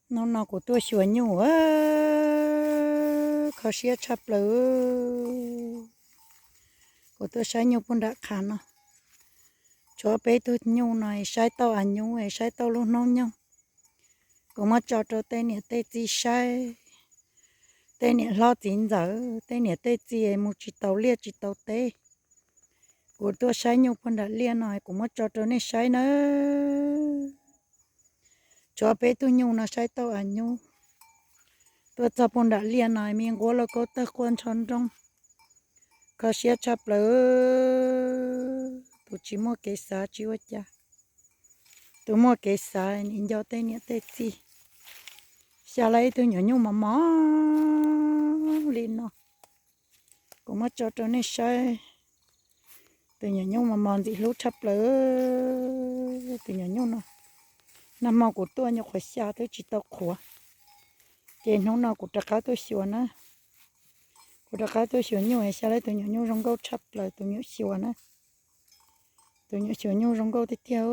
Hnub no kuv tuaj xyuas nyuj, kho siab tshaj plaws. Kuv tuaj saib nyuj puag nram qhav no. Tshuav peb tug nyuj no saib tau av nyub, saib tau lub hnub nyoog. Kuv muab tso rau tej niam tej txiv saib. Tej niam hlob txiv ntxawm, tej niam tej txiv mus tsis tau liaj tsis tau teb. Kuv tuaj saib nyuj puag nram liaj no, kuv muab tso rau nej saib nawb. Tshuav peb tug nyuj no saib tau av nyub. Tuaj txog puag nram liaj no, me nquab lauj kaub tawg quaj nrho nrooj. Kho siab tshaj plaws. Tus tsis muaj kev xav tsis ua cas, tus muaj kev xav nim nco tej niam tej txiv. Xya lawm ib tug nyuam nyuj mos mos li no. Kuv muab tso rau nej saib. Tus nyuam nyuj mos mos ntxim hlub tshaj plaws. Tus nyuam nyuj no, nag hmo kuv tuaj nyuam qhuav xya twb tsis tau qhuav. Ces hnub no kuv rov qab tuaj xyuas na. Kuv rov qab tuaj xyuas nyuj, xya lawm tus nyuam nyuj zoo nkauj tshaj plaws, tus nyuam xyuas na. Tus nyuam xyuas nyuj zoo nkauj tiag tiag,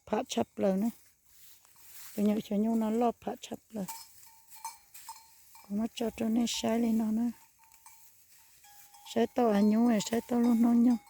pham tshaj plaws na. Tus nyuam xyuas nyuj no loj pham tshaj plaws. Kuv muab tso rau nej saib li no na. Saib tau av nyub, saib tau lub hnub nyoog.